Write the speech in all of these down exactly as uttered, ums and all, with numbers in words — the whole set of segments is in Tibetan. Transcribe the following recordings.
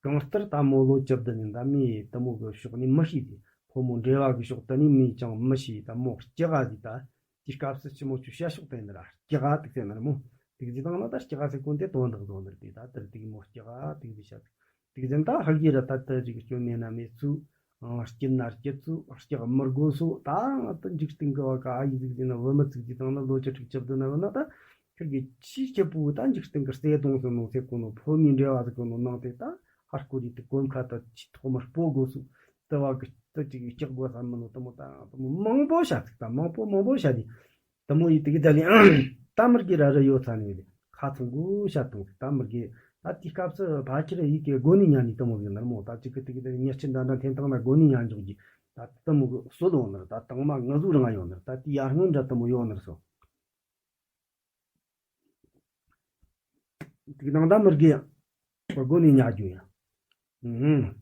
གང་ལྟར་ད་མོ་ལོ་བཅུ་བདུན་ནས་ད་མི་དེ་མོ་གི་ཕྱོགས་ནས་མི་ཤེས་ཏེ། ཕོ་མོ་འབྲེལ་བ་གི་ཕྱོགས་དེ་ནས་མི་ཅང་མི་ཤེས། ད་མོ་སྐྱེ་ག་ཟིག་ད། དེའི་སྐབས་སུ་ཆི་མོ་ཆུ་བཤད་ཕྱོགས་དེ་ནི་ར་སྐྱེ་ག་དུག་ཟེར་ནི་ར་མོ། དུག་ཟིག་དང་ན་ད་སྐྱེ་ག་ཟེར་གོ་ནི་དེ་དོན་དག་བཟོ་ནི་རེད་དེ། ད་དེར་དུག་མོ་སྐྱེ་ག་དུག་ཟིག་བཤད། དུག་ཟིན་ད་ཧ་གི་ར་ད་དེ་ཅིག་སྐྱོན་མེད་ན་མེད་ཚུལ། ཨང་སྐྱིད་ན་སྐྱིད་ཚུལ། སྐྱེ་ག་མི་དགོས་སོ། ད་ང་ད་འཇིག་རྟེན་གི་བ་ཀ་ཨ་ཡི་ཟིག་ཟིན་ན་བུ་མོ་ཚིག་ཟིག་དང་ན་ལོ་བཅུ་དྲུག་བཅུ་བདུན་ན་བུ་ན་ད། ཁིར་གི་ཆེས་སྐྱིད་པོ་ད་འཇིག་རྟེན་གི་བརྩེ་དུང་ཟེར་ནོ་ཟེར་གོ་ནོ། ཕོ་མོའི་འབྲེལ་བ་ཟེར་གོ་ནོ་ནང་དེ་ད་ཧར་སྐོར་རི་དེ་གོམ་ཁ་ད་ཆི་ཐོག་མར་སྤོ་དགོས་སུ། དེ་བ་གི་དེ་ཅིག་སྐྱག་དགོས་ས་མིན་ནོ། དེ་མོ་ད་དེ་མོ་མང་པོ་བཤད་ཚིག་ད་མང་པོ་མང་པོ་བཤད་དེ། དེ་མོ་ཡི་དེ་གི་ད་ལི་ད་མིར་གི་ར་ར་ཡོད་ཚ་ནི་ཡོད་དེ་ཁ་ཚང་གོ་བཤད་དང་ཚིག་ད་མིར་གི་ད་དེའི་སྐབས་སུ་ཕ་ཁྱི་ར་ཡི་གི་དགོ་ནི་ཉ་ནི་དེ་མོ་གི་ནར་མོ་ད་ཅིག་གི་དེ་གི་ད་ཉེར་ཆི་འདྲ་འདྲ་འཐེན་བཏང་ན་དགོ་ནི་ཉ་འཇོག་གི་ད་དེ་མོ་གི་སྲོལ་ཡོད་ནར། ད་དང་མ་ང་ཟུག་རང་ཡོད་ནར། ད་དེ་ཡར་སྔོན་འདྲ་དེ་མོ་ཡོད་ནར་སོ། དེ་གི་ནང་ད་མིར་གི་སྒོ་ནས་ཉལ་རྒྱུ་ཡ། ཨུམ།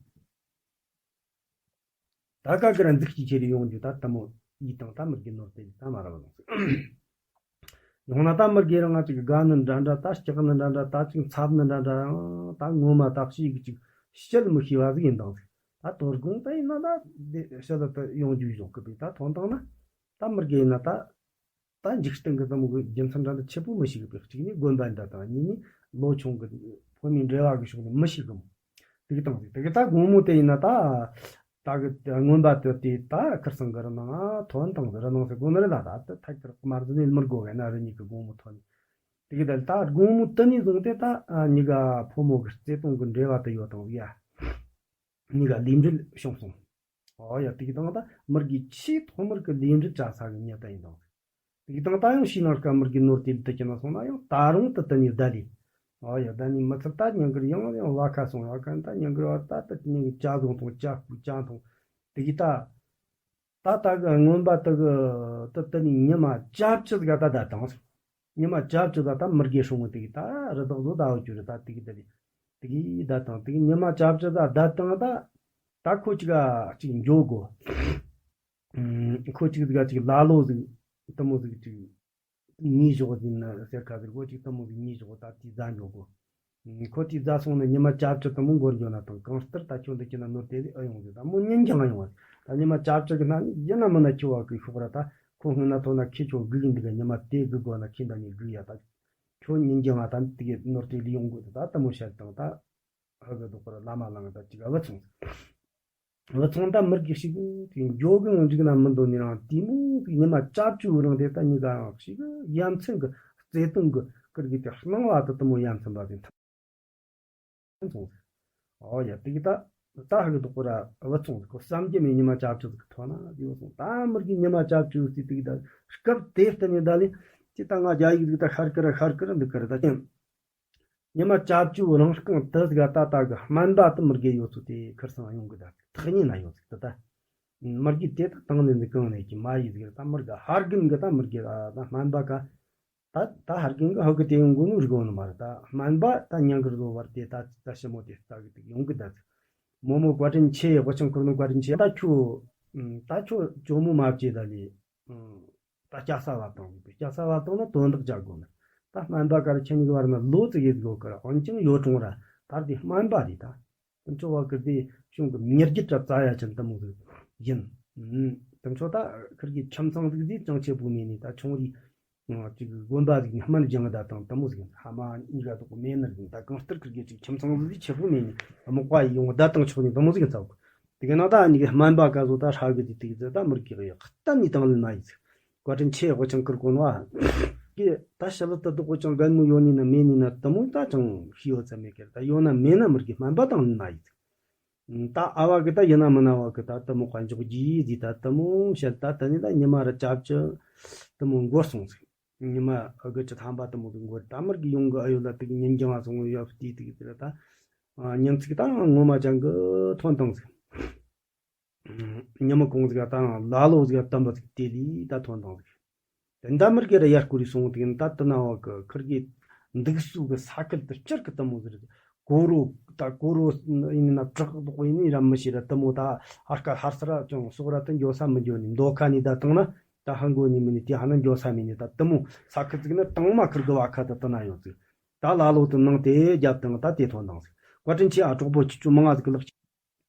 ད་ཀ་ཀི་ར་འཛུགས་ཀྱི་ཁྱེར་ཡོང་རྒྱུ་ད་དེ་མོ་ཡིད་དང་ད་མིར་གི་ནོར་དེ་ད་མ་ར་བ་ལོང་ཟེར། ཡང་ན་ད་མིར་གི་རང་ང་ཅིག་དགའ་ནི་འདྲ་འདྲ། ད་སྐྲག་ནི་འདྲ་འདྲ། ད་ཅིག་འཚབ་ནི་འདྲ་འདྲ། ཡང་ད་ངོ་མ་ད་ཤེས་གི་ཅིག་བཤད་མི་ཤེས་བ་ཟིག་ཡིན་དང་ཟིག་ད་དོ་དགོང་ད་ཡིན་ན་ད་དེ་བཤད་ད་ད་ཡོང་རྒྱུ་ཡོང་གི་པས། ད་ཐོན་དང་ན་ད་མིར་གི་ཡིན་ན་ད། ད་འཇིག་རྟེན་གི་དེ་མོ་གི་རྒྱུ་མཚན་འདྲ་འདྲ་ཆེ་པོ་མི་ཤེས་གི་པས། གཅིག་ནི་དགོན་པ་འདྲ་དང་། གཉིས་ནི་ལོ་ཆུང་གི་ཕོ་མོའི་འབྲེལ་བ་གི་ཕྱོགས་ནས་མི་ཤེས་གི་མོ། དེ་གི་དང་དེ་གི་ད་དགོང་མོ་དེ་ཡིན་ན་ད། ད་གི་སྔོན་པ་དེ་དེ་ད་ཁིར་སང་གི་རི་ནང་ཐོན་དང་རི་ནང་ཟེར་གོ་ནི་རེད། ད་ད་དེ་ཐད་ཀར་མར་ཟི་ནས་མི་དགོ་གི་ན་རི་གཉིས་གི་དགོང་མོ་ཐོན་ནས། དེ་གི་ད་ད་དགོང་མོ་དེ་ནས་བཟུང་སྟེ་ད་གཉིས་ཀ་ཕོ་མོ་གི་བརྩེ་དུང་གི་འབྲེལ་བ་དེ་ཡོད་དང་ཡ། གཉིས་ཀ་ལུས་འབྲེལ་བྱུང་སོང་། ཨོ་ཡ། དེ་གི་དང་ད་མིར་གི་ཆེས་ཐོག་མར་གི་ལས་འབྲེལ་བྱ་ས་གི་ཉེ་ད་ཡིན་དང་། དེ་གི་དང་ད་ཡང་ཕྱི་ནང་སྐབས་མིར་གི་ནོར་དེ་དུ་ཀྱི་ན་སོང་ན་ཡང་ད་རུང་དུ་དུ་ནས་བསྡད་ལས། ཨོ་ཡ། ད་ནི་མི་ཚེ་ད་ཉིན་དཀར་ཡང་ཡང་བ་ཁ་སོང་བ་ཁ་ད་ཉིན་དཀར་བ་ད་དུ་ཉིན་གི་ཇ་བཟུང་དང་ཇ་བསྐུས་ཇ་འཐུང་། དེ་གི་ད། ད་ད་གི་རྔོན་པ་དུ་གི་དུ་དུ་ནས་ཉི་མ་ཇ་བཅུ་ཟིག་ད་བསྡད་དང་། ཉི་མ་ཇ་བཅུ་ད་ད་མིར་གི་སྲུང་བ་དེ་གི་ད་རི་དྭགས་བཟོ་ད་འོ་གྱུར་ད་དེ་གི་ད་དེ་གི་བསྡད་དང་། དེ་གི་ཉི་མ་ཇ་བཅུ་ད་བསྡད་དང་ད། ད་ཁོ་ཅིག་ག་ཅིག་འགྱོ་དགོ། ཨུམ། ཁོ་ཅིག་ཟིག་ག་ཅིག་ལ་ལོ་ཟིག་དེ་མོ་ཟིག་ཅིག་ཉིས་ཞོག་ཟིན་ན་ཟེར་ཁ་ཟིག་ཁོ་ཅིག་དེ་མོ་ཟིག་ཉིས་ཞོག་ད་དེ་ཟ་འགྱོ་དགོ། ཁོ་དེ་ཟ་སོང་ན་ཉི་མ་ཇ་བཅུ་དེ་མོ་འགོར་འགྱོ་ན་དང་། གང་ལྟར་ད་ཁྱོད་འདི་ཁྱེད་ན་ནོར་དེ་ཟིག་ཨེ་ཡོང་ཟིག་ད་མོ་ཉིན་རྒྱང་ཡོང་བ་ད་ཉི་མ་ཇ་བཅུ་གི་ན་ནི་ཡིན་ན་མིན་ན་ཁྱོད་བ་གི་ཤོག་ར་ད་ཁོ་སྔོན་ན་ཐོན་ན་ཁྱེད་ཁྱོད་སྒུག་གི་འདུག་ག་ཉི་མ་དེ་སྒུག་དགོ་ན་ཁྱེད་འདྲ་ནི་སྒུག་ཡ་ད། ཁྱོད་ཉིན་རྒྱང་ང་ད་དེ་གི་ནོར་དེ་ལི་ཡོང་དགོ་ད་དེ་མོ་བཤད་དང་ད། ཧ་གི་དོག་པར་བླ་མ་ལངས་ད་ཅིག་ཨ་བུ་ཚང་། བུ་ཚང་ད་མིར་གི་ཞིག་གི་འགྱོ་གི་འོང་འགྲིག་ན་མི་འདོད་ནི་རང་དེ་མོ་གི་ཉི་མ་ཇ་བཅུ་རང་དེ་ད་གཉིས་ཀ་རང་ཞིག་གི་ཡ་མཚན་གི་བརྩེ་དུང་གི་ཀིར་གི་དེ་སྣང་བ་དུ་དུ་མོ་ཡ་མཚན་པ་དེ་ཐམ་སོང་། ཨོ་ཡ་དེ་གི་ད་ད་ཧ་གི་དོག་པར་བུ་ཚང་གི་བསམ་རྒྱུ་མེད་ཉི་མ་ཇ་བཅུ་ཟིག་གི་ཐོག་ན་དེ་བུ་ཚང་ད་མིར་གི་ཉི་མ་ཇ་བཅུ་ཟིག་དེ་གི་ད་སྐབས་དེ་ལྟ་ནས་ད་ལས་ཅི་ད་ང་རྒྱ་ཡིག་ཟིག་ད་ཤར་ཀི་ར་ཤར་ཀི་ར་འདུག་གི་ར་ད་ཅི། ཉི་མ་ཇ་བཅུ་རང་རྐང་དུ་ཟིག་ད་ད་གི་སྨན་པ་དུ་མིར་གེ་ཡོད་ཚུལ་དེ་ཁིར་སང་ཡོང་གི་ད་ཐག་ཉེ་ན་ཡོད་ཟིག་ད་ད། མིར་གེ་དེ་དག་དང་ནས་འདི་གང་ནས་ཀྱི་མ་ཡི་ཟིག་ད་མིར་གེ་ཧར་གིན་གི་ད་མིར་གེ་ད་ད་སྨན་པ་ག་ད་ད་ཧར་གིན་གི་ཧོ་གི་དེ་ཡོང་གོ་ནུ་རི་གོ་ནུ་མ་རེད། ད་སྨན་པ་ད་ཉང་གི་རི་གོ་བར་དེ་ད་ད་ཞི་མོ་དེ་ད་གི་དེ་ཡོང་གི་ད་ཟིག་མོ་མོ་བཀའ་དྲིན་ཆེ། དབུ་ཆེན་ཁུར་ནུ་བཀའ་དྲིན་ཆེ། ད་ཁྱོད་ད་ཁྱོད་ཇོ་མོ་མ་བཅས་ད་ལས། ད་སྐྱ་ས་བ་བཏང་། སྐྱ་ས་བ་བཏང་ན་དོན་དག་བྱ་དགོས་ན། ད་སྨན་པ་གར་ཁྱེད་གཉིས་ཀྱི་བར་ན་ལོ་ཙི་ཡེ་དགོས་ཀར་འོན་ཀྱང་ཡོ་གྲོང་ར་ད་དེ་སྨན་པ་རེད་ད། དེ་ཚོ་བ་ཀིར་དེ་གཞུང་གི་མྱུར་རྒྱུད་ར་རྩ་ཡ་ཅན་དུ་མོ་ཟིག་ཡིན། དེ་ཚོ་ད་ཁིར་གི་ཁྱིམ་ཚང་ཟིག་ཟིག་ཅང་ཆེ་པོ་མེད་ནི་ད་ཆུང་རིགས་ཅིག་དགོན་པ་ཟིག་ནི་སྨན་སྦྱང་ད་དང་དུ་མོ་ཟིག་ཡིན། ཧ་མ་གཉིས་ཀ་དོག་མེད་ནི་ཟིག་ད་གང་ལྟར་ཁིར་གི་ཅིག་ཁྱིམ་ཚང་ཟིག་ཟིག་ཆེ་པོ་མེད་ནི་མོག་པ་ཡི་ཡོང་ད་དང་ཆོག་ནི་དུ་མོ་ཟིག་ཡིན་ཚ་གོ། དེ་ག་ན་ད་ཨ་ནི་གི་སྨན་པ་ག་ཟོ་ད་ཧྲ་གི་དེ་དེ་གི་ཟེར་ད་མིར་གི་གི་གཏན་ནི་དང་ལེན་མ་ཡི་ཟིག་བཀའ་དྲིན་ཆེ་དབུ་ཆེན་ཀིར་གོ་ནོ་ཨ། གི་ད་ཞི་ལི་ད་དུ་གོ་ཅང་རྒན་མོ་ཡོད་ནི་ན་མེད་ནི་ན་དུ་མོ་ད་ཅང་ཤི་ཡོད་ཙམ་མེད་ཀེར་ད་ཡོད་ན་མེད་ན་མིར་གི་སྨན་པ་དང་ལེན་མ་ཡི་ཟིག་ད་ཨ་བ་གི་ད་ཡིན་ན་མིན་ན་བ་གི་ད་དུ་མོ་དཔལ་འཇོག་གི་ཟིག་ད་དུ་མོ་བཤད་ད་ད་ནི་ད་ཉི་མ་ར་ཅབ་ཅི་དུ་མོ་འགོར་སོང་ཟིག་ཉི་མ་ཨ་གི་ཅི་ཐམ་པ་དུ་མོ་གི་འགོར་ད་མིར་གི་ཡོང་གི་ཨ་ཡོད་ལ་དེ་གི་ཉིན་རྒྱང་བ་སོང་ཡོད་དེ་དེ་གི་དེ་ད་ཉིན་ཚིག་ད་ངོ་མ་ཅང་གི་ཐོན་དང་ཟིག་ཉི་མ་གུང་ཟིག་ད་ལ་ལོ་ཟིག་དམ་པ་ཟིག་དེ་ལི་ད་ཐོན་དང་ཟིག་དེ་ད་མིར་གི་ར་ཡར་སྐོར་རི་སོང་དེ་གི་ད་དུ་ན་བ་གི་ཁིར་གི་འདུག་སུ་གི་ས་ཁུལ་དུ་སྤྱིར་གི་དུ་མོ་ཟིག་རེད། གོ་རོ་ད་གོ་རོ་ཡིན་ན་བྲག་དོག་ཡིན་ནི་ར་མི་ཤེས་ར་དུ་མོ་ད་ཧར་ཁ་ཧར་ས་ར་ཅང་སོག་ར་དུ་འགྱོ་ས་མི་འགྱོ་ནི་མདོ་ཁ་ནི་ད་དང་ན་ད་ཧ་འགོ་ནི་མི་ནི་དེ་ཧ་ན་འགྱོ་ས་མི་ནི་ད་དུ་མོ་ས་ཁུལ་ཟིག་ན་དང་མ་ཁིར་གི་བ་ཁ་ད་དུ་ན་ཡོད་ཟིག་ད་ལ་ལོ་དུ་ནང་དེ་རྒྱབ་དང་ད་དེ་ཐོན་དང་ཟིག་བཀའ་དྲིན་ཆེ་ཨ། གྲོགས་པོ་ཁྱེད་ཚོ་མང་ང་ཟིག་གི་ལག་ཅིག་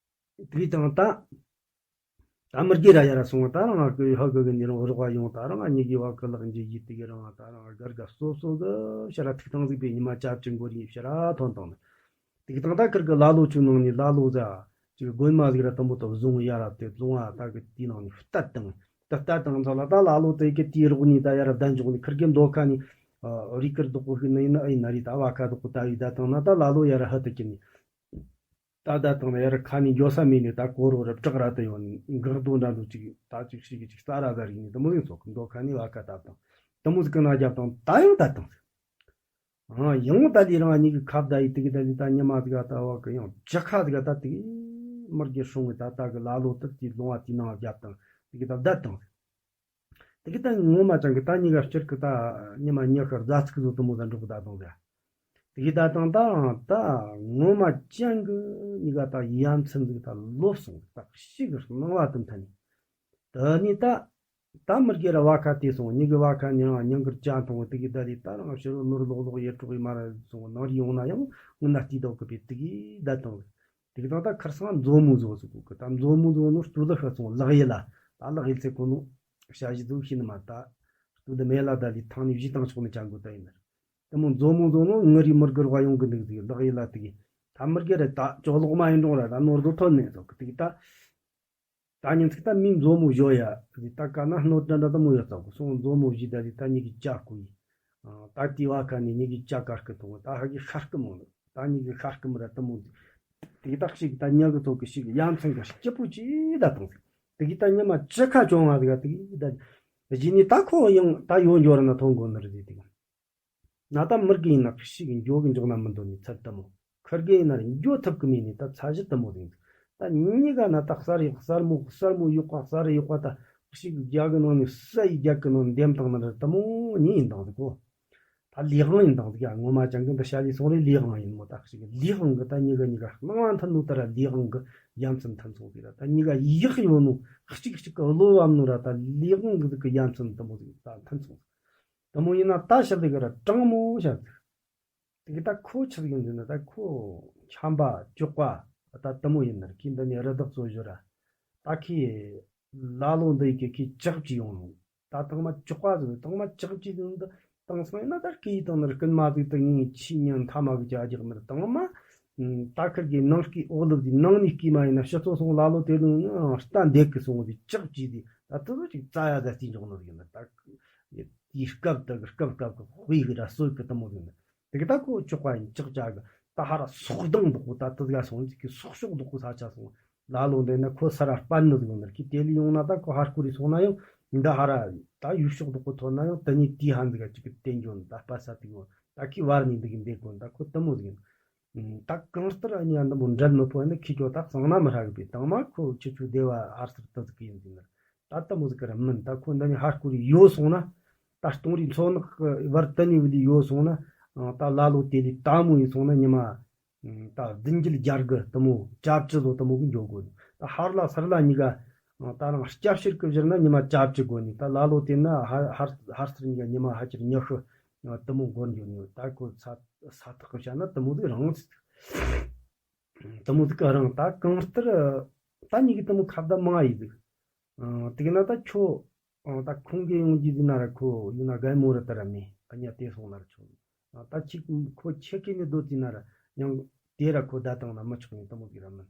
དེ་དང་ད། ད་མི་རྒྱུ་ར་ཡ་ར་སོང་ད་རང་ང་གི་ཧ་གི་གི་ནི་རང་རོགས་པ་ཡོང་ད་རང་ང་གཉིས་ཀྱི་བ་གི་ལག་འཇི་ཡི་དེ་གི་རང་ང་ད་རང་ང་དགའ་དགའ་སོ་སོ་གི་ཕྱིར་ར་ཐུག་ཐང་ཟིག་པའི་ཉི་མ་ཅབ་ཅིག་མགོ་རིང་ཕྱིར་ར་ཐོན་བཏང་ནི། དེ་གི་དང་ད་ཁིར་གི་ལ་ལོ་ཆུ་ནང་ནི་ལ་ལོ་ཟ་ཅིག་དགོན་མ་ཟིག་ར་དུམ་བུ་དུ་བཟུང་ཡ་ར་དེ་བཟུང་བ་ད་གི་དེའི་ནང་ནི་བསྟད་བཏང་། ད་ལྟ་དང་ཚོ་ལ་ད་ལ་ལོ་དེ་གི་དེའི་རོགས་ནི་ད་ཡ་ར་བདའ་འཇོག་ནི་ཁིར་གི་མདོ་ཁ་ནི་རིག་གར་རྡོག་པོ་ཤི་ནི་ཡིན་ན་ཨེ་ན་རི་ད་བ་ཁ་རྡོག་པོ་ད་ཡི་ད་དང་ན་ད་ལ་ལོ་ཡ་ར་ཧ་ད་གི་ནི། ད་ད་དང་ན་ཡ་ར་ཁ་ནི་འགྱོ་ས་མེད་ནི་ད་གོ་རོ་ར་བྲག་ར་ད་ཡོང་ནི་འགག་རྡོ་འདྲ་འདུག་ཅིག་ད་ཅིག་ཤི་གི་ཅིག་ས་ར་ཟ་རིག་ནི་དུ་མོ་ཡིན་སོག་མདོ་ཁ་ནི་བ་ཁ་ད་དང་དུ་མོ་ཟིག་གི་ན་རྒྱབ་དང་ད་ཡང་ད་དང་། ཨང་ཡང་ད་ལི་རང་གཉིས་ཀྱི་ཁ་བརྡ་ཡི་དེ་གི་ད་ལི་ད་ཉི་མ་ཟིག་ད་བ་གི་ཡང་ཅི་ཁ་ཟིག་ད་དེ་གི་མི་རྒྱུ་སྲུང་གི་ད་ད་གི་ལ་ལོ་དུ་དེ་ལོང་བ་དེ་ནང་རྒྱབ་དང་དེ་གི་ད་བསྡད་དང་། དེ་གི་ད་ངོ་མ་ཅང་གི་ད་གཉིས་ཀ་སྤྱིར་གི་ད་ཉི་མ་ཉི་ཤར་རྫ་ཚིག་བཟོ་དུ་མོ་ད་འགྲོ་གི་ད་དང་ཟེ། དེ་གི་ད་དང་ད་ད་ངོ་མ་ཅང་གི་གཉིས་ཀ་ད་ཡ་མཚན་ཟིག་ད་ལོབས་སོང་ད་ཤི་གི་སྣང་བ་དུ་མཐའ་ནི། དེ་ནི་ད། ད་མི་རྒྱུ་ར་བ་ཁ་དེ་སོང་། མྱི་གི་བ་ཁ་ནི་རང་ཉང་གི་ཅ་མཐོང་བ་དེ་གི་ད་རེད། ད་རང་ཕྱི་རོལ་ནོར་ལོག་ལོག་ཡེ་གྲོག་ཡི་མ་ར་སོང་། ནང་རི་ཡོང་ན་ཡང་སྔོན་ན་དེ་དོག་གི་པའི་དེ་གི་ད་དང་། དེ་གི་དང་ད་ཁར་སང་མཛོ་མོ་བཟོ་ཟིག་གོ་གི་ད་མཛོ་མོ་བཟོ་ནོ་སྟོད་ལ་ཤ་སོང་ལག་ཡེ་ལ། ད་ལག་ཡེ་ཚེ་གོ་ནོ་ཤ་བཞི་ཟིག་ཤི་ནི་མ་ད། སྟོད་ལ་མེ་ལ་ད་ལི་ཐང་ནི་བཞི་དང་ཆོག་ནི་ཅང་གོ་ད་ཡིན་ནར། དེ་མོ་མཛོ་མོ་བཟོ་ནོ་ངི་རི་མི་རྒུ་ར་བ་ཡོང་གི་འདུག་ཟིག་ལག་ཡེ་ལ་དེ་གི། ད་མི་རྒྱུ་ར་ད་ཅོག་ལོག་མ་ཡིན་རུང་ར་ད་ནོར་དོ་ཐོན་ནས་ཟོ་གི་དེ་གི་ད། ད་ཉིན་ཚིག་ད་མི་མཛོ་མོ་བཞོ་ཡ། ད་ག་ན་སྣོད་འདྲ་འདྲ་ད་མོ་ཡོད་ཙག་གོ་སོང་། མཛོ་མོ་བཞི་ད་རི་ད་ཉི་གི་ཅ་ཀུ་ཡི། ད་ཏི་བ་ཁ་ནི་ཉི་གི་ཅ་ཀར་ཀི་ཐོང་ད་ཧ་གི་ཤར་ཀི་མོ་ནི། ད་ཉི་གི་ཤར་ཀི་མོ་ར་ད་མོ་འདི། དེ་གི་ད་ཞིག་ད་ཉ་གི་ཐོག་གི་ཞིག་ཡ་མཚན་གི་སྐྱིད་པོ་ཅི་ད་དང་། དེ་གི་ད་ཉི་མ་ཅི་ཁ་བྱུང་ང་དེ་ག་དེ་གི་ད། གཞི་ནི་ད་ཁོ་ཡང་ད་ཡོད་འགྱོ་ར་ན་ཐོང་གོ་ནི་རེད་དེ་གི། ན་ད་མི་རྒན་ཡིན་ན་ཤི་གི་འགྱོ་གི་འཇོག་ན་མི་འདོད་ནི་ཚར་ལྟ་མོ། ཁུར་རྒན་ཡིན་ན་ར་འགྱོ་ཐུབ་གི་མེད་ནི་ད་ཚ་གཞི་ལྟ་མོ་རེད། ད་གཉིས་ཀ་ན་ད་གསར་ཡོག་གསར་མོ་གསར་མོ་ཡོག་པ་གསར་ཡོག་པ་ད་ཤི་གི་རྒྱ་གི་ནང་ནས་ས་ཡི་རྒྱ་གི་ནང་འདེམས་བཏང་ན་ར་ལྟ་མོ་གཉིས་ཡིན་དང་ཟིག་གོ། ད་ལས་དབང་ཡིན་དང་ཟིག་ཡ་ངོ་མ་ཅང་གི་འདི་ཤ་ལས་སོང་རེ་ལས་དབང་ཡིན་མོ། ད་ཤི་གི་ལས་དབང་གི་ད་གཉིས་ཀ་གཉིས་ཀ་སྣང་བ་མཐུན་ནོ་ད་ར་ལས་དབང་གི་ཡ་མཚན་མཐུན་སོང་ཟིག་ར། ད་གཉིས་ཀ་ཡག་ཡོད་ནོ་གཅིག་གཅིག་གི་བློ་བབ་ནོ་ར་ད་ལས་དབང་གི་ཟིག་གི་ཡ་མཚན་ལྟ་མོ་ཟིག་ད་མཐུན་སོང་ཟིག་དེ་མོ་ཡིན་ན་ད་ཤི་ལི་གི་ར་དྲང་མོ་བཤད་ཟིག་དེ་གི་ད་ཁོ་ཆི་ཟིག་ཡིན་ཟེར་ན་ད་ཁོ་ཆམ་པ་ཅོག་པ་ད་དེ་མོ་ཡིན་ན་ར་ཁྱི་འདི་ནས་རི་དྭགས་ཚོ་བཞུར་ར། ད་ཁྱི་ལ་ལོ་འདི་ཡི་གི་ཁྱི་ཅག་ཅི་ཡོང་ནོ། ད་དང་མ་ཅོག་པ་ཟིག་དང་མ་ཅག་ཅི་ཟིག་འདི་དང་སང་ཡིན་ན་ད་སྐེ་ཡི་དང་ནི་རྐུན་མ་ཟིག་ད་ངའི་ཆི་ཉན་མཐའ་མ་གི་ཅ་རྒྱག་ནི་ར་དང་མ། ད་ཁིར་གི་ནང་སྐེ་འོག་ལུག་ཟིག་ནང་ནས་སྐེ་མ་ཡིན་ན་ཕྱི་ཚོ་སོང་ལ་ལོ་དེ་ནི་རྟ་འདེད་གི་སོང་ཟིག་ཅག་ཅི་ཟིག་ད་དེ་ཚོ་ཅིག་རྩ་ཡ་ཟ་རྩིས་འཇོག་ནི་ཟིག་ཡིན་ན་ད། དེའི་སྐབས་དེ་གི་སྐབས་སྐབས་ཀྱི་དཔེ་གི་ར་སྲོལ་གི་དེ་མོ་ཡིན། དེ་གི་ད་ཁོ་ཅོག་པ་ཡིན་ཅག་ཅག་གི་ད་ཧ་ར་སོག་གདང་འདུག་གོ། ད་དེ་ག་སོང་ཅིག་གི་སོག་ཤོག་འདུག་གོ་ས་ཆ་སོང་། ལ་ལོ་འདི་ན་ཁོ་ས་ར་སྤན་ནི་ཟིག་ཡོང་ནར་གི་དེ་ལི་ཡོང་ན་ད་ཁོ་ཧར་ཁོ་རི་སོང་ན་ཡང་འདི་ཧ་ར་ད་ཡུལ་ཤོག་འདུག་གོ་ཐོན་ན་ཡང་དེ་ནི་དེའི་ཧ་འདི་ག་ཅིག་གི་བསྟན་འགྱོ་ནི་ད་སྤ་ས་དེ་གོ་ད་ཁི་བར་ནི་འདི་གི་འདེད་གོ་ད་ཁོ་དེ་མོ་ཟིག་ཡིན། ད་གང་ལྟར་ཨ་ནི་ཡང་འདི་མོ་འབྲལ་མི་ཕོད་ནི་ཁི་ཅོ་ད་གཙང་ན་མི་ཧྲ་གི་པས་དང་མ་ཁོ་ཁྱི་ཆུ་སྡེ་བ་ཧར་སར་དེ་ཟིག་གི་ཡིན་ཟིན་ནར། ད་ལྟ་མོ་ཟིག་གི་ར་མིན། ད་ཁོ་འདི་ནི་ཧར་ཁོ་རི་ཡོད་སོང་ན། ད་སྟོང་རི་མཚོ་ནག་གི་བར་དུ་ནི་བུ་ལི་ཡོད་སོང་ན། ད་ལ་ལོ་དེ་ལི་ད་མོ་ཡིན་སོང་ན་ཉི་མ། ད་བདུན་འགྱེད་རྒྱར་གི་དུ་མོ་ཅབ་ཅི་ལོ་དུ་མོ་གི་འགྱོ་དགོས། ད་ཧར་ལ་སར་ལ་གཉིས་ཀ་ད་རང་སྐྱབས་ཕྱིར་གི་བཞིར་ན་ཉི་མ་ཅབ་ཅི་དགོས་ནི། ད་ལ་ལོ་དེ་ན་ཧར་ཧར་ཧར་སར་གཉིས་ཀ་ཉི་མ་ཧ་ཅིར་ཉི་ཤུ་དུ་མོ་འགོར་འགྱོ་ནི། ད་ཁོ་ས་ས་ཐག་གི་བྱ་ན་དུ་མོ་ཟིག་རང་། དུ་མོ་ཟིག་ག་རང་ད་གང་ལྟར། ད་གཉིས་ཀྱི་དུ་མོ་ཁ་བརྡ་མང་ཡིན་ཟིག་ཨང་། དེ་གི་ན་ད་ཁྱོད། ཨང་། ད་ཁོང་གི་ཡོང་རྒྱུ་ཟིན་ན་ར་ཁོ་ཡིན་ན་རྒན་མོ་ར་ད་ར་མེད། ཨ་ཉ་དེ་སོང་ན་ར་ཆོག་ཨང་། ད་ཁྱི་ཁོ་ཁྱེད་ཀྱི་ནི་སྡོད་ཟིན་ན་ར་ཡང་དེ་ར་ཁོ་བརྡ་བཏང་ན་མི་ཆོག་ཡིན་དུ་མོ་གི་ར་མིན།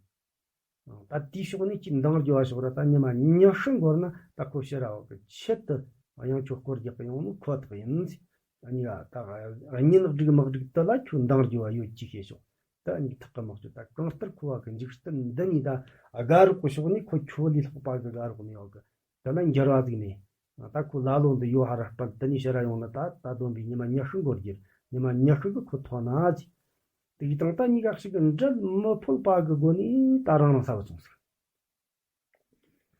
ཨང་། ད་དེའི་ཕྱོགས་ནས་ཁྱི་འདང་རྒྱུ་བ་ཕྱོགས་ར་ད་ཉི་མ་ཉི་ཤུ་འགོར་ན་ད་ཁོ་ཕྱི་ར་བ་གི་ཆེད་དུ་ཡང་ཁྱོད་སྐོར་རྒྱག་གི་ཡོང་ནི་ཁོ་ཐག་ཡིན། ཨ་ཉི་ད་གཉིད་ནག་སྒྲིག་མག་སྒྲིག་དུ་ལ་ཁྱོད་འདང་རྒྱུ་བ་ཡོད་ཅི་ཤེས་ཤོག་ད་ནི་ཐག་གི་མ་གཅོད། ད་གང་ལྟར་ཁོ་བ་གི་འཇིག་རྟེན་འདི་ནི་ད་དགའ་རོགས་གི་ཕྱོགས་ནས་ཁོ་ཁྱོད་ལས་ལྷག་པ་གི་དགའ་རོགས་མེད་བ་གི། དེ་ལ་འགྱུར་བ་ཟིག་མེད། ད་ཁོ་ལ་ལོ་འདི་ཡོད་ཧ་ར་སྤར་དེ་ནས་ཕྱིར་ར་ཡོང་ན་ད་ད་བསྡོམས་པའི་ཉི་མ་ཉི་ཤུ་འགོར་རྒྱུ། ཉི་མ་ཉི་ཤུ་གི་ཁོ་ཐོན་ན་ཟིག་དེ་གི་དང་ད་གཉིས་ཀ་ཞིག་གི་འབྲལ་མི་ཕོད་པ་གི་སྒོ་ནས་ད་རང་རང་ས་བ་སོང་ཟིག་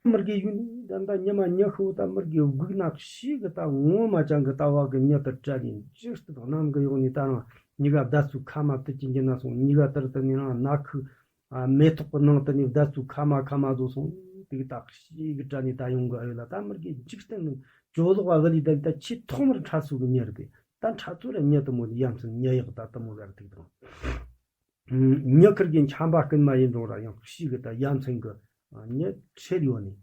མི་རྒས་ཡུན་ད་ད་ཉི་མ་ཉི་ཤུ་ད་མི་རྒས་སྒུག་ན་ཞིག་གི་ད་ངོ་མ་ཅང་གི་ད་བ་གི་མྱི་དུ་བྲལ་ནས་ཅི་སྟེ་གནམ་གི་ཡོང་ནས་ད་རང་གཉིས་ཀ་བརྡ་སུ་ཁ་མ་དུ་ཅི་འགྱིན་ན་སོང་། གཉིས་ཀ་དར་དུ་ནས་རང་ན་ཁུ་མེ་ཐོག་གི་ནང་དུ་ནས་བརྡ་སུ་ཁ་མ་ཁ་མ་བཟོ་སོང་། དེ་གི་ད་ཞིག་གི་བྲལ་ནས་ད་ཡོང་གི་ཨ་ཡོད་ལ། ད་མི་རྒས་འཇིག་རྟེན་ནི་ཇོ་ལོག་བ་ལི་ད་ད་ཆེས་ཐོག་མར་འཕྲད་སུ་གི་མྱི་རེད་པས། ད་འཕྲད་ཚོ་ར་མྱི་དུ་མོ་ཡ་མཚན་མྱི་ཡག་ད་དུ་མོ་ག་ར་ཐུག་དང་། ཉི་ཁུར་གི་འཁྱམ་པ་རྐུན་མ་ཡིན་རུང་ར་ཡང་གཤིས་གི་ད་ཡ་མཚན་གི་ཉི་ཁྲེལ་ཡོད་ནི།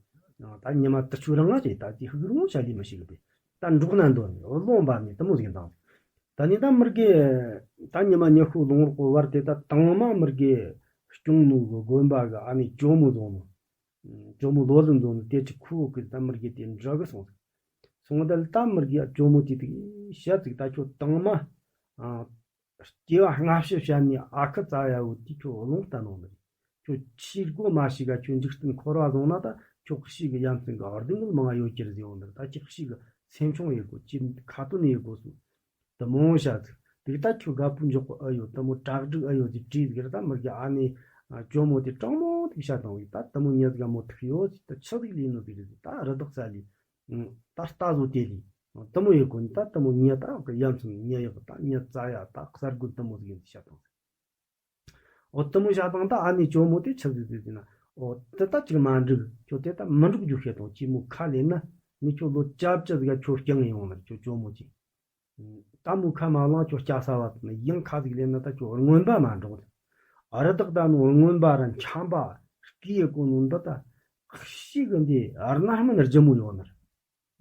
ད་ཉི་མ་དུ་ཆུ་རང་ང་རེད། ད་དེ་ཧུག་རུང་བྱ་ལས་མི་ཤེས་གི་པས། ད་འབྲོག་ན་འདོན་ནི་རློང་བབས་ནི་དུ་མོ་ཟིག་དང་། ད་ནི་ད་མི་རྒས་ད་ཉི་མ་ཉི་ཤུ་ལོང་རོགས་བར་དེ་ད་དང་མ་མི་རྒས་སྐྱོང་ནུ་གི་དགོན་པ་གི་ཨ་ནི་ཇོ་མོ་བཟུང་ནུ། ཇོ་མོ་ལོ་རིན་བཟུང་ནུ་དེ་ཅི་ཁུ་གི་ད་མི་རྒས་དེ་འདྲ་གི་སོང་། སོང་དལ་ད་མི་རྒས་ཇོ་མོ་དེ་དུ་ཤ་ཚིག་ད་ཁྱོད་དང་མ། སྐྱེ་བ་སྔ་ཕྱི་བཤད་ནས་ཨ་ཁུ་ཙ་ཡ་བོ་དེ་ཁྱོད་རླུང་བསྟན་ནོ་ནི། ཁྱོད་ཕྱིར་སྒོ་མ་ཞིག་ག་ཁྱོད་འཇིག་རྟེན་འཁོར་བ་བཟུང་ན་ད་ཁྱོད་གཤིས་ཀྱི་ཡ་མཚན་གྱི་ཨར་དུང་གི་མང་ཡོད་ཀྱི་རེད་ཟེར་བ་འདིར། ད་ཁྱོད་གཤིས་ཀྱི་སེམས་ཆུང་ཡོད་གོ། ཁྱོད་ཁ་ཏོན་ཡོད་གོ་སོང་། དུ་མོ་བཤད་ཚིག་དེ་ད་ཁྱོད་དགའ་པོ་འཇོག་གོ་ཨ་ཡོད། དུ་མོ་གྲ་སྒྲིག་ཨ་ཡོད་ཅིག་བྲིས་ཟིག་ར། ད་མི་རྒས་ཨ་ནི་ཇོ་མོ་དེ་དྲང་མོ་ཐིག་ཤ་དང་བའི་ད་དུ་མོ་ཉེ་ཟིག་ག་མོ་ཐིག་ཡོད་ཅིག་ད་ཆི་ཟིག་ལས་ནོ་དེ་རེད། ད་རི་དྭགས་ས་ལས། ད་རྟ་བཟོ་དེ་ལས། དུ་མོ་ཡོད་གོ་ནི་ད་དུ་མོ་ཉེ་ད་གི་ཡ་མཚན་ཉེ་ཡག་ད་ཉེ་ཙ་ཡ་ད་གསར་དགོན་དུ་མོ་ཟིག་ཡིན་ཤ་དང་། འོ་དུ་མོ་ཤ་དང་ད་ཨ་ནི་ཇོ་མོ་དེ་ཆི་ཟིག་ཟིག་ཟིག་ན། འོ་དེ་ད་ཅིག་མ་འགྲིག་ཁྱོད་དེ་ད་མི་འགྲོག་རྒྱུ་ཤེས་དང་ཅི་མོ་ཁ་ལེན་ན་ནི་ཁྱོད་ལོ་ཅབ་ཅི་ཟིག་ག་ཁྱོད་རྐྱང་ཡོང་ནར་ཁྱོད་ཇོ་མོ་ཅི། ད་མོ་ཁ་མ་ལང་ཁྱོད་སྐྱ་ས་བ་དང་ཡང་ཁ་ཟིག་ལེན་ན་ད་ཁྱོད་རྔོན་པ་མ་འགྲོག་རི་དྭགས་ད་ནོ་རྔོན་པ་ར་འཁྱམ་པ་སྐྱེ་ཡེ་གོ་ནོ་འདི་ད་ཤི་གི་འདི་ཨར་ན་མིན་རྒྱུ་མོ་ཡོང་ནར།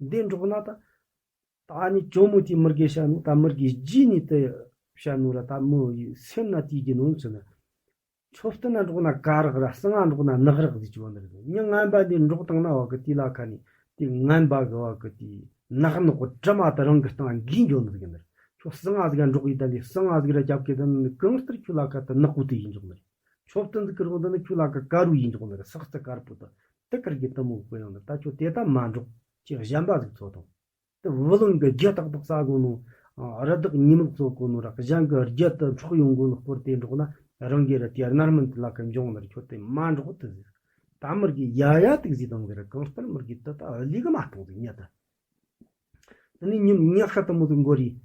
འདི་འགྲོགས་ན་ད། ད་ནི་ཇོ་མོ་དེ་མི་རྒས་བཤད་ནོ་ད་མི་རྒས་རྗེས་ནས་དེ་བཤད་ནོ་ར་ད་མོ་ཡི་སེམས་ན་དེ་རྒྱུ་ནོ་ཚོད་ན། མཆོད་རྟེན་ན་འགྲོགས་ན་ག་རག་ར་གསང་ང་འགྲོགས་ན་ནག་རག་ཟེར་གྱི་བ་འདི་རེད། མྱི་ངན་པ་འདི་འགྲོགས་བཏང་ན་བ་གི་དེ་ལ་ཁ་ནས་དེ་ངན་པ་གི་བ་གི་དེ་ནག་ནག་གི་དྲི་མ་དེ་རང་གི་སྟེང་འགོས་འགྱོ་ནི་ཟིག་ཡིན་ནི་རེད། ཁྱོད་གསང་ང་ཟིག་ག་འགྲོགས་ཡི་ད་ལས་གསང་ང་ཟིག་ར་རྒྱབ་གི་ད་ནི་གང་ལྟར་ཁྱོད་ལ་ཁ་དེ་ནག་པོ་དེ་ཡིན་འཇོག་ནི་རེད། མཆོད་རྟེན་ཟིག་གི་རོགས་འདི་ནི་ཁྱོད་ལ་ཁ་དཀར་བོ་ཡིན་འཇོག་ནི་རེད། སག་རྩི་དཀར་པོ་དེ་དེ་ཁར་གི་དེ་མོ་གི་ཡོང་ནི་ད་ཁྱོད་དེ་ད་མ་འགྲོགས། ཁྱོད་གཞན་པ་ཟིག་འཚོལ་དང་། དེ་བུ་ལོན་གི་རྒྱུ་ཏག་ཏག་ཟ་དགོས་ནོ། ཨ། རི་དྭགས་ཉི་མ་གསོ་དགོས་ནོ་ར་གཞན་གི་རྒྱུ་དེ་འཕྲོག་ཡོང་དགོས་ནོ་སྐོར་དེ་འགྲོགས་ན་རང་གི་ར་དེ་རྣར་མིན་དེ་ལ་གི་འབྱུང་ནི་ར་ཁྱོད་དེ་མ་འགྲོགས་དེ་ཟིག་ད་མི་རྒས་ཡ་ཡ་དེ་ཟིག་དང་ཟེར་ར་གང་ལྟར་མི་རྒས་དེ་ད་ལས་གི་མ་གཏོང་ཟིག་ཉལ་ད། དེ་ནས་ཉིན་ཉི་ཤུ་དུ་མོ་དུ་འགོར་ཡི།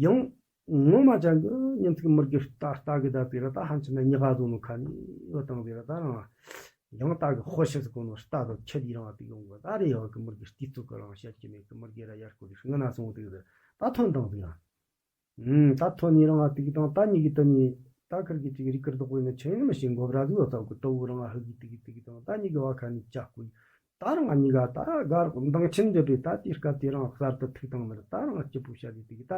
ཡང་ངོ་མ་ཅང་གི་ཉིན་ཚིག་མི་རྒས་རྟ་རྟ་གི་ད་ཟེར་ར་ད་ཧན་ཆི་ན་ཉི་ཤུ་དུ་མོ་ཁ་ནས་ཡོད་དང་ཟེར་ར་ད་རང་། ཡང་ད་གི་ཧོ་ཤི་སི་གོ་ནོ་རྟ་དང་ཁྱི་དེ་རང་ཨ་ཏིག་ཡོང་གི་ད་རེ་ཡོད་གི་མི་རྒས་རྟི་ཚོ་གི་རང་བཤད་ཀྱི་མེད་གི་མི་རྒས་ར་ཡར་སྐོར་གི་སྔ་ན་སོང་དུས་ད་ཐོན་དང་ཟིག་ར། ཨུམ་ད་ཐོན་ནི་རང་ཨ་ཏིག་དང་ད་ཉི་གི་ད་ནི་ད་ཁར་གི་ཅིག་རི་ཁར་དོག་པོ་ནི་ཆེ་ནི་མི་ཤེས་མགོ་བྲ་ཟིག་ཡོད་ཚ་གི་ཏོ་བུ་རང་ཨ་ཧི་གི་ཏིག་གི་ཏིག་དང་ད་ཉི་གི་བ་ཁ་ནི་ཅག་གུ་ད་རང་ཨ་ཉི་ག་ད་གར་མདང་ཆེན་འདྲ་པས་ད་དེ་སྐབས་དེ་རང་གསར་དུ་ཐུག་དང་ནི་ར་ད་རང་ཨ་སྐྱིད་པོ་བཤད་དེ་ཏིག་ད་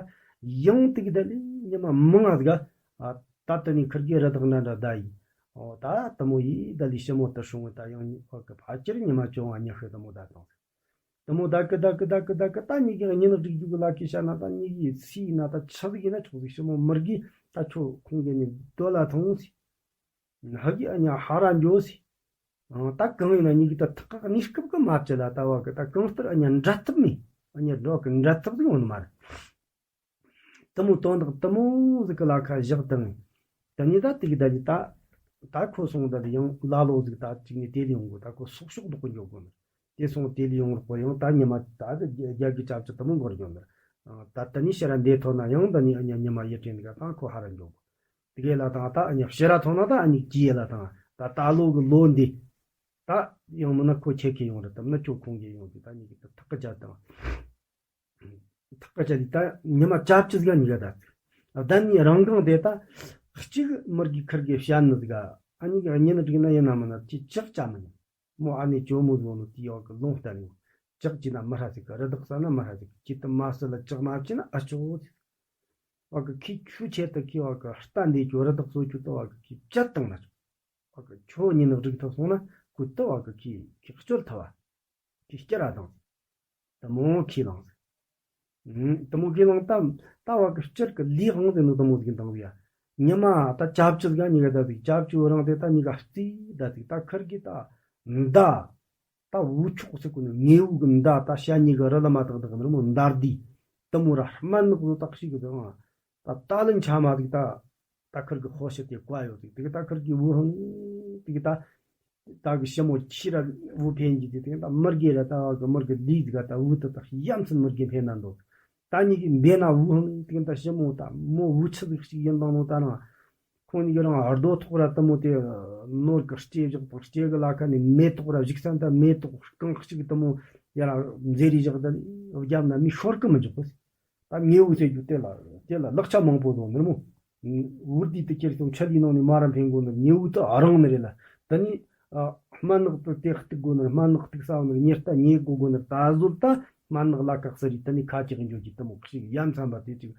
ཡང་ཏིག་ད་ལི་ཉི་མ་མང་ང་ཟིག་ཨ། ད་ལྟ་ནི་ཁིར་གེ་རི་དྭགས་ན་འདྲ་ད་ཡིན། ཨོ་ད་དུ་མོ་ཡིས་ད་ལི་ཞི་མོ་དུ་སྲུང་བ་ད་ཡང་ཨོ་གི་ཕ་ཁྱེར་ཉི་མ་བཅོ་ལྔ་ཉི་ཤུ་དུ་མོ་ད་དང་། དུ་མོ་ད་གི་ད་གི་ད་གི་ད་གི་ད་ཉི་གི་ཉི་ནག་སྒྲིག་རྒྱུ་གི་ལ་ཁི་ཤ་ན་ད་ཉི་གི་སི་ན་ད་ཆི་ཟིག་ཡིན་ན་ཆོག་ཟིག་ཞི་མོ་མི་རྒས་ད་ཁྱོ་ཁོང་གི་ནི་དོ་ལ་ཐང་སི། ཧ་གི་ཨ་ཉ་ཧ་ར་འཇོ་སི། ཨང་ད་གང་ཡིན་ན་ཉི་གི་ད་ཐག་ག་གནས་སྐབས་གི་མ་བཅད་ལ་ད་བ་གི་ད་གང་ལྟར་ཨ་ཉ་འདྲ་ཐབས་མེད། ཨ་ཉ་འགྲོ་གི་འདྲ་ཐབས་ཟིག་ཡོང་ནི་མ་རེད། དུ་མོ་དོན་དག་དུ་མོ་ཟིག་གི་ལ་ཁ་བཞག་དང་། དེ་ནས་ད་དེ་གི་ད་ལི་ད། ད་ཁོ་སོང་ད་ལི་ཡང་ལ་ལོ་ཟིག་ད་ཅིག་ནས་དེ་ལི་ཡོང་གོ་ད་ཁོ་སོག་ཤོག་རྡོག་གི་འཇོག་གོ་ནི། དེ་སོང་དེ་ལི་ཡོང་རོགས་པ་ཡང་ད་ཉི་མ་ད་རྒྱ་གི་ཅབ་ཅི་དུ་མོ་འགོར་འཇོག་ནི། ད་ད་ནི་ཕྱིར་ར་འདས་ཐོན་ན་ཡང་ད་ནི་ཨ་ཉ་ཉི་མ་ཡི་དྲན་ག་ད་ཁོ་ཧ་ར་འཇོག་གོ་དེ་གི་ལ་དང་ད་ཨ་ཉ་ཕྱིར་ར་ཐོན་ན་ད་ཨ་ཉི་ཀྱི་ཡི་ལ་དང་ད་ད་ལོ་གི་ལོ་འདི། ད་ཡང་མིན་ན་ཁོ་ཁྱེད་ཁྱེད་ཡོང་ར་དམ་ན་ཁྱོད་ཁོང་གི་ཡོང་དེ་ད་ཉི་གི་ད་ཐག་གི་ཅ་དང་། ཐག་པ་ཆ་ལི་ད་ཉི་མ་ཅབ་ཅི་ཟིག་ག་ཉི་ག་ད་ཟིག་བདམས་ནི་རང་གང་དེ་ད་གཅིག་མི་རྒས་ཁིར་གི་བཤད་ནི་ཟིག་ག་ཨ་ཉི་ག་ཉི་ནི་འགྲིག་ན་ཡིན་ན་མིན་ན་ཅི་ཅག་ཅ་མི་ཉན། མོ་ཨ་ནི་ཇོ་མོ་ཟོ་ནི་དེ་ཡོག་གི་ལུང་བསྟན་ཡོང་། ཅག་ཅི་ན་མི་ཧྲ་ཟིག་ག་རི་དྭགས་ས་ན་མི་ཧྲ་ཟིག་ག་ཅི་ད་མ་སི་ལ་ཅག་མ་ཅི་ན་ཨ་ཅོ་ཟིག་བ་གི་ཁི་ཆུ་ཆེ་ད་ཁི་བ་གི་རྟ་འདི་ཅོ་རི་དྭགས་ཟོ་ཁྱུ་ད་བ་གི་ཁི་བཅད་བཏང་ན་ཅོ། བ་གི་ཁྱོ་ཉི་ནི་འགྲིག་ཐུབ་སོང་ན་ཁུ་ད་བ་གི་ཁི་ཁི་སྐྱོར་ཐུབ་བ། ཁྱི་སྐྱ་ར་དང་། དུ་མོ་ཁྱི་ལང་། དུ་མོ་ཁྱི་ལང་ད་ད་བ་གི་སྤྱིར་གི་ལི་ཧང་དེ་ནི་དུ་མོ་ཟིག་དང་ཡ། ཉི་མ་ད་ཅབ་ཅི་ཟིག་ཉི་ག་ད་ཟིག་ཅབ་ཅི་རང་དེ་ད་ཉི་ག་རྩི་ད་ཟིག་ད་ཁར་གི་ད་མདའ། ད་འུ་ཆོག་སི་ཀུ་ནི་ངེ་འུ་གི་མདའ་ད་ཤ་ཉི་ག་རི་ལ་མ་ཏག་ཏག་ནི་རི་མོ་མདའ་རྡི། དུ་མོ་ར་སྨན་ནག་བཟོ་ཏག་ཤི་གི་དང་། ད་ད་ལན་ཆ་མ་ཟིག་ད། ད་ཁར་གི་ཧོ་ཤི་དེ་ཀ་ཡོད་ཟིག་དེ་གི་ད་ཁར་གི་འུ་ཧང་དེ་གི་ད། ད་གི་ཞི་མོ་ཁྱི་ར་འུ་ཕན་གྱི་དེ་དེ་ད་མི་རྒས་ར་ད་བ་གི་མི་རྒས་ལི་ཟིག་ད་འུ་ད་ད་ཡ་མཚན་མི་རྒས་ཕན་ན་འདུག་ད་ཉི་གི་འབེ་ན་འུ་ཧང་དེ་ད་ཞི་མོ་ད་མོ་འུ་ཆི་ཟིག་ཞིག་ཡིན་དང་ནོ་ད་ན། ཁོང་ཉི་གི་རང་རྡོ་ཐོག་ར་དུ་མོ་དེ་ནོར་གི་ལྕེ་བཞག་དང་ལྕེ་གི་ལ་ཁ་ནས་མེ་ཏོག་ར་བཞུགས་ས་ད་མེ་ཏོག་རྐང་གཅིག་དུ་མོ་ཡ་ར་མཛེ་རི་བཞག་ད་རྒྱབ་ན་མི་ཤོར་གི་མི་འཇུག་གི་ད་ངེ་བོ་ཟེར་རྒྱུ་དེ་ལ་དེ་ལ་ལག་ཆ་མང་པོ་དང་ནི་རི་མོ། བུ་དེ་དུ་ཁྱེར་སོང་ཆ་ལི་ནང་ནས་མ་ར་འཕེན་དགོ་ནི་ཉེ་བུ་དུ་རང་ནི་རེད་ལ། ད་ནི་ཨ་སྨན་ནག་དུ་དེ་གཏུག་དགོ་ནི་སྨན་ནག་གཏུག་ས་ནི་ཉེ་རྟ་ཉེ་དགོ་དགོ་ནི་ད་བཟོད་ད་སྨན་ནག་ལ་ཁག་ས་རི་ད་ནི་ཁ་ཅིག་འཇོག་གི་ད་མོ་ཁ་ཅིག་ཡ་མཚན་པ་དེ་ཅིག་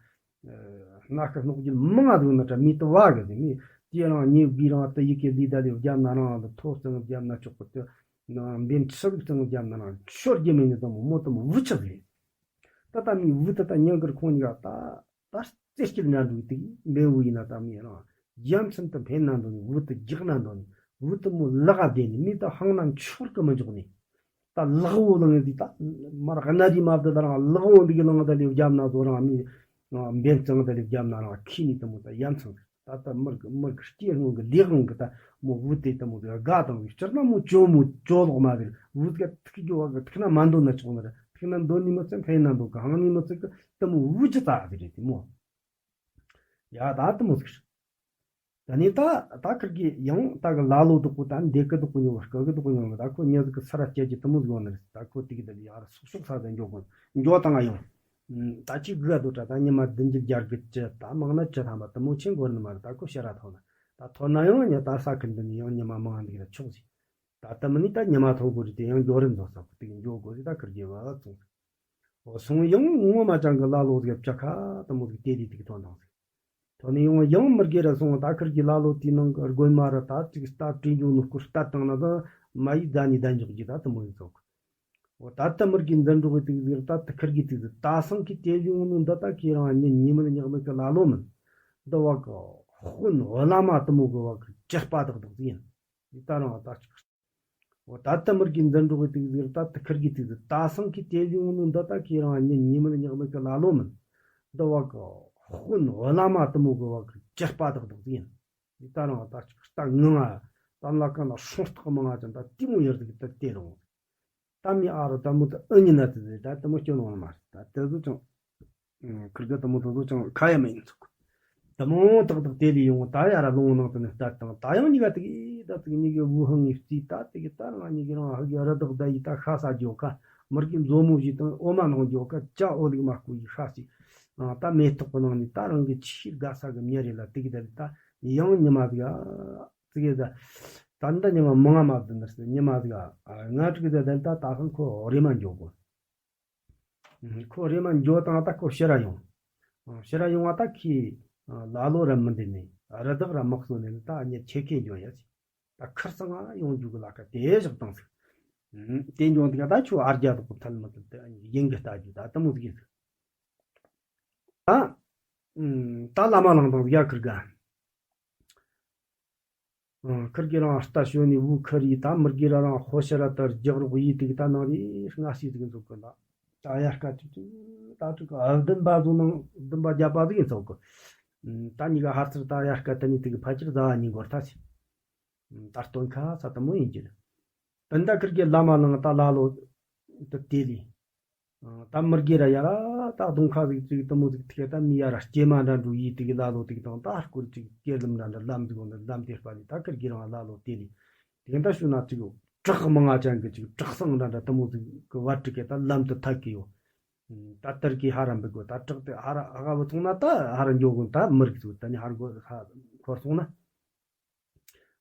སྣ་ཁ་སྣོག་རྒྱུ་མང་ང་འདུག་ན་ད་མི་དུ་བ་གི་ཟེར་ནི་དེ་རང་ཉེ་བུ་རང་ད་ཡི་གེ་ལི་ད་ལི་རྒྱབ་ན་རང་ལ་ཐོ་སང་རྒྱབ་ན་ཆོག་གི་དུ་ན་འབེན་ཁྲི་བིག་སང་རྒྱབ་ན་རང་ཤོར་རྒྱུ་མེད་ནི་ད་མོ་མོ་ད་མོ་བུ་ཆག་ཟེར། ད་ལྟ་མི་བུ་ད་ལྟ་ཉང་གར་ཁོང་གཉིས་ཀ་ད་ད་རྩེ་སྐྱིད་འདྲ་འདུག་དེ་འབེ་བུ་ཡིན་ན་ད་མི་རང་རྒྱ་མཚན་དུ་འཕེན་ན་འདོད་ནི་བུ་ད་རྒྱག་ན་འདོད་ནི་བུ་ད་མོ་ལག་ག་བསྡད་ནི་མི་ད་ཧང་ན་འཆོར་གི་མི་འཇོག་ནི་ད་ལག་བོ་ལང་ནི་ད་མར་གནའ་རི་མ་བསྡད་ད་རང་ལག་བོ་འདི་གི་ལང་ད་ལི་རྒྱབ་ན་བཟོ་རང་མི་འབེན་གཙང་ད་ལི་རྒྱབ་ན་རང་ཁྱི་ནི་ད་མོ་ད་ཡ་མཚན་ཟེར། ད་ལྟ་མི་རྒ་མི་རྒ་སྐྱེ་སྔོན་གི་ལས་སྔོན་གི་ད་མོ་བུ་དེ་ད་མོ་དེ་དགའ་དང་བའི་སྤྱིར་ན་མོ་ཅོ་མོ་ཅོ་ལོག་མ་རེད། བུ་དེ་ཐུག་རྒྱུ་བ་གི་ཐུག་ན་མ་འདོད་ན་ཆོག་ནི་རེད། ཐུག་ན་འདོད་ནི་མི་ཚེ་འཕེན་ན་འདོད་གི་ཧང་ནི་མི་ཚེ་གི་ད་མོ་བུ་ཅི་ཙག་དེ་རེད་དེ་མོ། ཡ་ད་ད་མོ་ཟིག་ད་ནི་ད་ད་ཁིར་གི་ཡང་ད་གི་ལ་ལོ་དུ་གུ་ད་འདེ་གི་དུ་གུ་ཉོ་སྐ་གི་དུ་གུ་ཉོ་ད་ཁོ་ཉ་ཟིག་གི་ས་ར་སྐྱེ་གི་ད་མོ་ཟིག་ཡོང་ནི་རེད། ད་ཁོ་དེ་གི་ད་ལི་ཡ་ར་སོག་སོག་ས་ད་འཇོག་གོ་འཇོག་ད་ང་ཡོང་། ད་ཅི་དགོས་འདུག་དྲ་ད་ཉི་མ་བདུན་ཅུ་བརྒྱད་དགུ་བཅུ་ད་མང་ན་བཅུ་ཐམ་པ་དུ་མོ་ཆེན་འགོར་ནི་མ་རེད། ད་ཁོ་ཕྱིར་ར་ཐོན་ན་ད་ཐོན་ན་ཡང་ཉི་ད་ས་ཁུལ་འདི་ནས་ཡང་ཉི་མ་མང་འདུག་ར་ཆོག་ཟིག་ད་ད་མི་ནི་ད་ཉི་མ་ཐོན་དགོས་རེད། དེ་ཡང་འགྱོ་རིན་བཟོ་ས་ཁུ་དེ་གི་འགྱོ་དགོས་ཟིག་ད་ཁིར་གི་བ་སོང་ཟིག་འོ་སོང་ཡང་ངོ་མ་ཅང་གི་ལ་ལོ་ཟིག་བཅུ་ཁ་དུ་མོ་ཟིག་དེ་དེ་དེ་གི་ཐོན་དང་ཟིག་ཐོན་ནས་ཡང་ཡང་མི་དགེ་ར་སོང་ད་ཁིར་གི་ལ་ལོ་དེའི་ནང་གི་དགོན་མ་ར་ད་ཅིག་ལྟ་བྲིས་འཇོག་ནོ་སྐོར་ལྟ་བཏང་ན་ད་མ་ཡི་ད་ནི་ད་འཇོག་གི་ད་དུ་མོ་ཡིན་ཚོགས། འོ་ད་ལྟ་མི་དགེ་འཛིན་གྲོགས་ཀྱི་དུས་ཟེར་ད་ལྟ་ཁིར་གི་དུས་ཟེར་ད་སང་གི་དེ་ཡོང་ནོ་འདི་ད་ཁྱེད་རང་ཉིད་ཉི་མ་ཉག་མི་གི་ལ་ལོ་མིན། འདི་བ་གི་དཔོན་བླ་མ་དུ་མོ་གི་བ་གི་གྲི་དཔའ་དག་དག་ཟིག་ཡིན། འདི་ད་རང་ད་ཅིག་འོ་ད་ལྟ་མི་དགེ་འཛིན་གྲོགས་ཀྱི་དུས་ཟེར་ད་ལྟ་ཁིར་གི་དུས་ཟེར་ད་སང་གི་དེ་ཡོང་ནོ་འདི་ད་ཁྱེད་རང་ཉིད་ཉི་མ་ཉག་མི་གི་ལ་ལོ་མིན། འདི་བ་གི་དཔོན་བླ་མ་དུ་མོ་གི་བ་གི་གྲི་དཔའ་དག་དག་ཟིག་ཡིན། འདི་ད་རང་ད་ཅིག་ད་ངང་ང་དམ་ལ་ཁང་ལ་སྲོང་རྟགས་མང་ང་ཅང་ད་དེ་མོ་ཡར་ཟིག་ད་དེ་རུང་། ད་མི་ཨ་རོ་ད་མོ་ད་ཨ་ཉི་ན་དེ་ཟེར་ད་དེ་མོ་སྐྱོན་འོང་མ་རེད། ད་དེ་ཚོ་ཅང་ཁིར་གི་ད་མོ་དེ་ཚོ་ཅང་ཁ་ཡ་མ་ཡིན་ཚུགས། ད་མོ་ཏག་ཏག་དེ་ལས་ཡོང་ད་ཡ་ར་ལོང་ནང་དུ་ནི་ལྟ་དང་ད་ཡང་གཉིས་ཀ་དེ་གི་ད་དེ་གཉིས་ཀའི་བུ་ཧང་ངི་རྩིས་ད་དེ་གི་ད་རང་གཉིས་ཀའི་རང་ཧ་གི་ར་དག་ད་ཡི་ད་ཤ་ས་འཇོག་ཁ་མི་རྒན་མཛོ་མོ་བཞི་དང་འོ་མ་ནང་འཇོག་ཁ་ཅ་འོ་ལིག་མ་སྐུ་ཡི་ཤ་ཞིག་ད་མེ་ཏོག་གི་ནང་ནས་ད་རང་གི་ཆེས་དགའ་ས་གི་མྱི་རེད་ལ་དེ་གི་ད་ད་ཡང་ཉི་མ་དེ་གི་ཙི་གེ་ཟ། ད་ལྟ་ཉི་མ་མང་ང་མ་བདུན་ནར་སི་ཉི་མ་ཟིག་ང་ཅིག་ཟ་ད་ལྟ་ད་ཁང་ཁོ་རེ་མ་འཇོག་གོ། ཁོ་རེ་མ་འཇོག་དང་ད་ཁོ་ཕྱིར་ར་ཡོང་། ཕྱིར་ར་ཡོང་བ་ད་ཁི་ལ་ལོ་ར་མི་འདི་ནི་རི་དྭགས་ར་དམག་སོ་ནི་ད་ཉི་ཁྱེད་ཁེ་འཇོག་ཡ་ཅི། ད་ཁར་སང་ང་ཡོང་རྒྱུ་གི་ལ་ཁ་དེ་བཞག་དང་ཟིག་དེ་འཇོག་འདི་ག་ད་ཁྱོད་ཨར་རྒྱ་དག་ཐལ་མི་ཐལ་དེ་ཡིན་གི་ལྟ་རྒྱུ་ད་ད་མོ་ཟིག་ཡིན་ཟིག་ད་ད་ལ་མ་ལང་དང་ཡ་ཁིར་ག་ཁིར་གི་རང་ལྟ་ཞོན་ནི་བུ་ཁིར་ཡི་ད་མི་དགེ་ར་རང་ཧོ་ཤ་ར་ལྟར་རྒྱག་རོགས་ཡི་དེ་གི་ད་ནང་རི་སྔ་སི་ཟིག་འཛུགས་གི་ལ། ད་ཡར་སྐད་ཅིག་ཅིག་ད་ཅིག་ཨ་བདུན་པ་ཟུང་ནང་བདུན་པ་བརྒྱད་པ་ཟིག་ཡིན་ཚོགས་གི་ད་གཉིས་ཀ་ཧར་ཚུར་ད་ཡར་སྐད་ད་ནི་དེ་གི་ཕལ་ཆེར་ཟ་བ་གཉིས་འགོར་ཐལ་ཟིག་ད་སྟོན་ཁ་ས་ད་མོ་ཡིན་གྱི་རེད། སྤུན་ཟླ་ཁིར་གི་བླ་མ་ལང་ད་ལ་ལོ་ད་དེ་ལི། ད་མི་དགེ་ར་ཡ་ར་ད་གདོང་ཁ་ཟིག་ཅིག་དུ་མོ་ཟིག་ཐིག་ད་མི་ཡ་ར་སྐྱེས་མ་འདྲ་འགྲོ་ཡི་དེ་གི་ལ་ལོ་དེ་གི་དང་ད་སྐོར་ཅིག་སྐྱེ་ལམ་འདྲ་འདྲ་ལམ་ཟིག་འོང་ན་ལམ་དེ་སྤ་ནི་ད་ཁིར་གི་རང་ལ་ལོ་དེ་ལི། དེ་གི་ད་ཤུ་ན་ཅིག་བྲག་མང་ང་ཅན་གི་ཅིག་བྲག་སང་འདྲ་འདྲ་དུ་མོ་ཟིག་གི་བར་ཅིག་གི་ད་ལམ་དུ་ཐག་གི་ཡོ། ད་དར་གི་ཧ་ར་འབུད་གོ་ད་བྲག་དེ་ཧ་ར་ཧ་ག་བུ་ཚོང་ན་ད་ཧ་ར་འགྱོ་གོ་ད་མི་རིག་ཚུ་ད་ནི་ཧ་ར་གོ་ཧ་འཁོར་སོང་ན།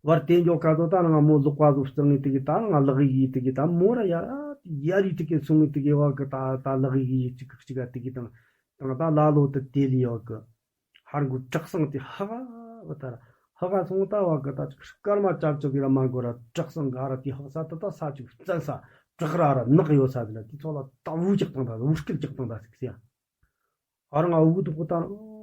བར་དེ་འཇོག་ཁ་ཚོ་ད་རང་མོ་ལོག་པ་ཚོ་སྟེང་ངི་དེ་གི་ད་རང་ལག་ཡི་དེ་གི་ད་མོ་ར་ཡ་ཡ་རི་དེ་གི་སོང་ངི་དེ་གི་བ་གི་ད་ད་ལག་ཡི་ཅིག་ཅིག་ག་དེ་གི་དང་དང་ད་ལ་ལོ་དེ་དེ་ལི་ཡོ་གི་ཧར་གུ་བྲག་སང་དེ་ཧ་ག་བ་ད་ར་ཧ་ག་སོང་ད་བ་གི་ད་ཅིག་སྐར་མ་ཅབ་ཅོ་གི་ར་མ་གོ་ར་བྲག་སང་ག་ར་དེ་ཧ་ག་ས་ད་ད་ས་ཅིག་བཙན་ས་བྲག་ར་ར་ནག་ཡོ་ས་དེ་ལ་དེ་ཚོ་ལ་ད་བུ་ཅིག་དང་ད་བུ་སྐད་ཅིག་དང་ད་ཟིག་སི་ཡ། ཨ་རང་ཨ་འུ་དུ་ཀོ་ཏ་རང་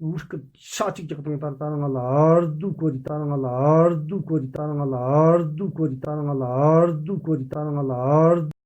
འུ་སྐད་ཤ་ཅིག་ཅིག་དང་ཏ་ཏ་རང་ལ་ཨར་དུ་ཀོ་རི་ཏ་རང་ལ་ཨར་དུ་ཀོ་རི་ཏ་རང་ལ་ཨར་དུ་ཀོ་རི་ཏ་རང་ལ་ཨར་དུ་ཀོ་རི་ཏ་རང་ལ་ཨར་